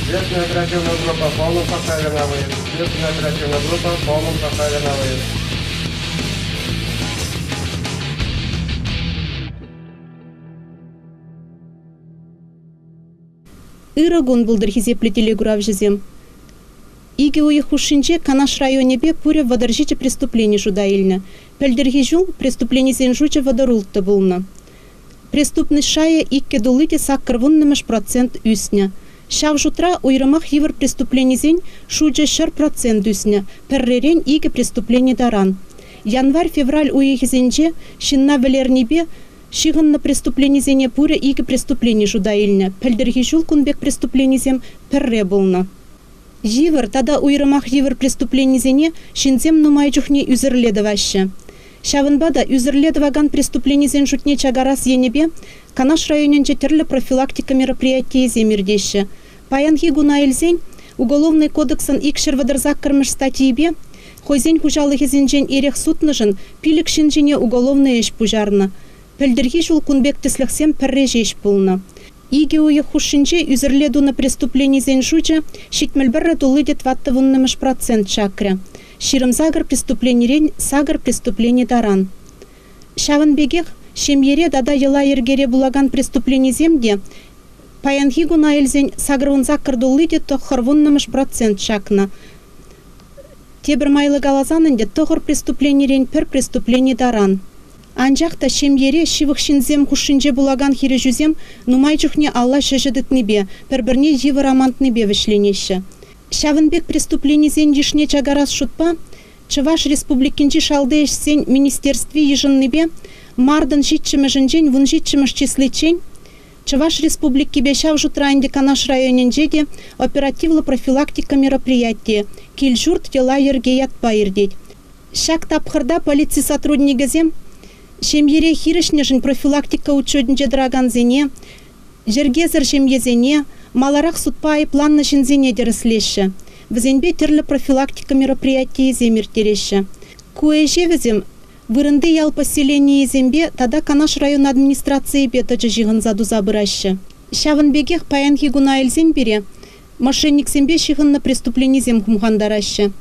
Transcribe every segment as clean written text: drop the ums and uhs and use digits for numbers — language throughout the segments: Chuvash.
Следственная оперативная группа в полном составе на выезд. Следственная оперативная группа в полном составе на выезд. Ырӑ кун пултӑр, хисеплӗ телекуравҫӑсем! Икӗ уйӑх хушшинче Канаш районӗпе пурӗ 37 преступлени шута илнӗ. Пӗлтӗрхи ҫул преступленисен шучӗ 36 пулнӑ. Преступность шайӗ иккӗ тулли те сакӑр вуннӑмӗш процент ӳснӗ. Ҫав шутра уйрӑмах йывӑр преступленисен шучӗ 100% ӳснӗ, пӗрререн икӗ преступлени таран. Январь-февраль уйӑхӗсенче ҫынна вӗлернипе ҫыхӑннӑ преступленисене пурӗ икӗ преступлени шута илнӗ. Пӗлтӗрхи ҫул кун пек преступленисем пӗрре пулнӑ. Йывӑр тата уйрӑмах йывӑр преступленисене ҫынсем нумай чухне ӳсӗрле тӑваҫҫӗ. Ҫавӑнпа та ӳсӗрле тӑвакан преступленисен шутне чакарас енӗпе Канаш районӗнче тӗрлӗ профилактика мероприятийӗсем иртеҫҫӗ. Паянхи куна илсен Уголовнӑй кодексӑн 238-мӗш статйипе хӑйсен хуҫалӑхӗсенчен эрех сутнӑшӑн пилӗк ҫын ҫине уголовнӑй ӗҫ пуҫарнӑ. Пӗлтӗрхи ҫул кун пек тӗслӗхсем пӗрре ҫеҫ пулнӑ. Икӗ уйӑх хушшинче ӳсӗрле тунӑ преступленисен шучӗ 71 тулли те тӑваттӑ вуннӑмӗш процент чакрӗ, 28 преступленирен сакӑр преступлени таран. Ҫавӑн пекех ҫемьере тата йӑла-йӗркере пулакан преступленисем те паянхи куна илсен 88 тулли те тӑхӑр вуннӑмӗш процент чакнӑ. Тепӗр майлӑ каласан ӗнтӗ тӑхӑр преступленирен пӗр преступлени таран. Анчах та ҫемьере ҫывӑх ҫынсем хушшинче пулакан хирӗҫӳсем нумай чухне алла ҫӗҫӗ тытнипе, пӗр-пӗрне йывӑр амантнипе вӗҫленеҫҫӗ. Ҫавӑн пек преступленисен йышне чакарас шутпа Чӑваш Республикинчи шалти ӗҫсен министерстви йышӑннипе мартӑн ҫиччӗмӗшӗнчен вун ҫиччӗмӗш числиччен Чӑваш Республикипе ҫав шутра ӗнтӗ Канаш районӗнче те оперативлӑ профилактика мероприятийӗ Кил-ҫурт йӑла-йӗрке ятпа иртет. Ҫак тапхӑрта полици сотрудникӗсем ҫемьере хирӗҫнӗшӗн профилактика учетӗнче тӑракансене, йӗркесӗр ҫемьесене, маларах судпа айӑпланнӑ ҫынсене тӗрӗслеҫҫӗ, вӗсемпе тӗрлӗ профилактика мероприятийӗсем ирттереҫҫӗ. Ку ӗҫе вӗсем вырӑнти ял поселенийӗсемпе тата Канаш район администрацийӗпе тӑчӑ ҫыхӑнса туса пыраҫҫӗ. Ҫавӑн пекех паянхи куна илсен пире мошенниксемпе ҫыхӑннӑ преступленисем хумхантараҫҫӗ.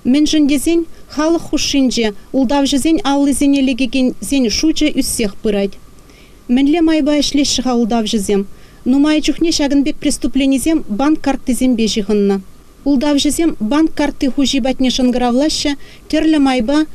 Мӗншӗн тесен халӑх хушшинче ултавҫӑсен аллисене лекекенсен шучӗ ӳссех пырать. Мӗнле майпа ӗҫлеҫҫӗ-ха ултавҫӑсем? Нумай чухне ҫакӑн пек преступленисем банк карттисемпе ҫыхӑннӑ. Ултавҫӑсем банк картти хуҫи патне шӑнкӑравлаҫҫӗ, тӗрлӗ майпа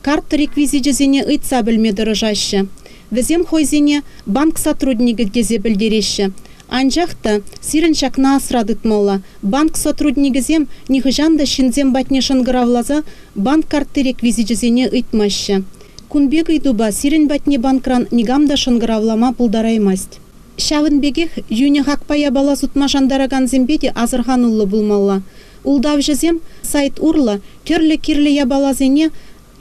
карта реквизичӗсене ыйтса пӗлме тӑрӑшаҫҫӗ. Вӗсем хӑйсене банк сотрудникӗ тесе пӗлтереҫҫӗ. Анчах та сирӗн ҫакна асра тытмалла, банк сотрудникӗсем нихӑҫан та ҫынсем патне шӑнкӑравласа банк картти реквизичӗсене ыйтмаҫҫӗ. Кун пек ыйтупа сирӗн патне банкран никам та шӑнкӑравлама пултараймасть. Ҫавӑн пекех йӳнӗ хакпа япала сутма шантаракансемпе те асӑрхануллӑ пулмалла. Ултавҫӑсем сайт урлӑ тӗрлӗ кирлӗ япаласене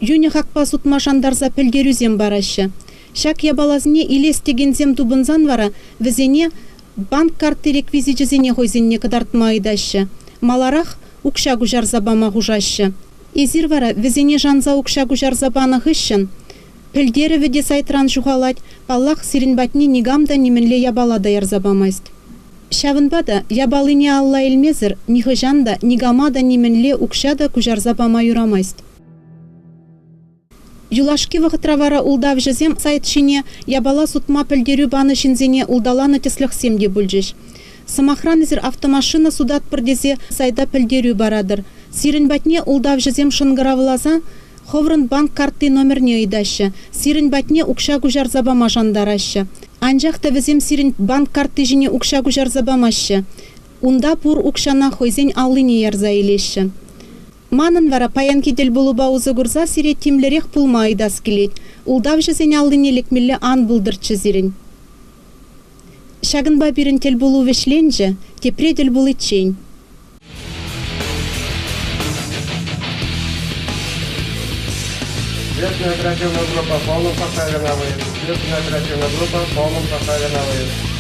йӳнӗ хакпа сутма шантарса пӗлтерӳсем параҫҫӗ. Ҫак япаласене илес текенсем тупӑнсан вара вӗсене банк картти реквизичӗсене хӑйсенне кӑтартма ыйтаҫҫӗ, маларах укҫа куҫарса пама хушаҫҫӗ. Эсир вара вӗсене шанса укҫа куҫарса панӑ хыҫҫӑн пӗлтерӗвӗ те сайтран ҫухалать, паллах, сирӗн патне никам та нимӗнле япала та ярса памасть. Ҫавӑнпа та япалине алла илмесӗр нихӑҫан та никама та нимӗнле укҫа та куҫарса пама юрамасть. Юлашки вӑхӑтра вара ултавҫӑсем сайт ҫине япала сутма пӗлтерӳ панӑ ҫынсене улталанӑ тӗслӗхсем те пулчӗҫ. Сӑмахран, эсир автомашина сутатпӑр тесе сайта пӗлтерӳ паратӑр. Сирӗн патне ултавҫӑсем шӑнкӑравласа хӑвӑрӑн банк картти номерне ыйтаҫҫӗ, сирӗн патне укҫа куҫарса пама шантараҫҫӗ. Анчах та вӗсем сирӗн банк картти ҫине укҫа куҫарса памаҫҫӗ. Унта пур укҫана хӑйсен аллине ярса илеҫҫӗ. Манӑн вара паянхи тӗлпулупа усӑ курса сире тимлӗрех пулма ыйтас килет. Ултавҫӑсен аллине лекмелле ан пултӑрччӗ сирӗн. Ҫакӑнпа пирӗн тӗлпулу вӗҫленчӗ, тепре тӗл пуличчен. Следственная оперативная группа в полном составе на выезд. Следственная оперативная группа в полном составе на выезд.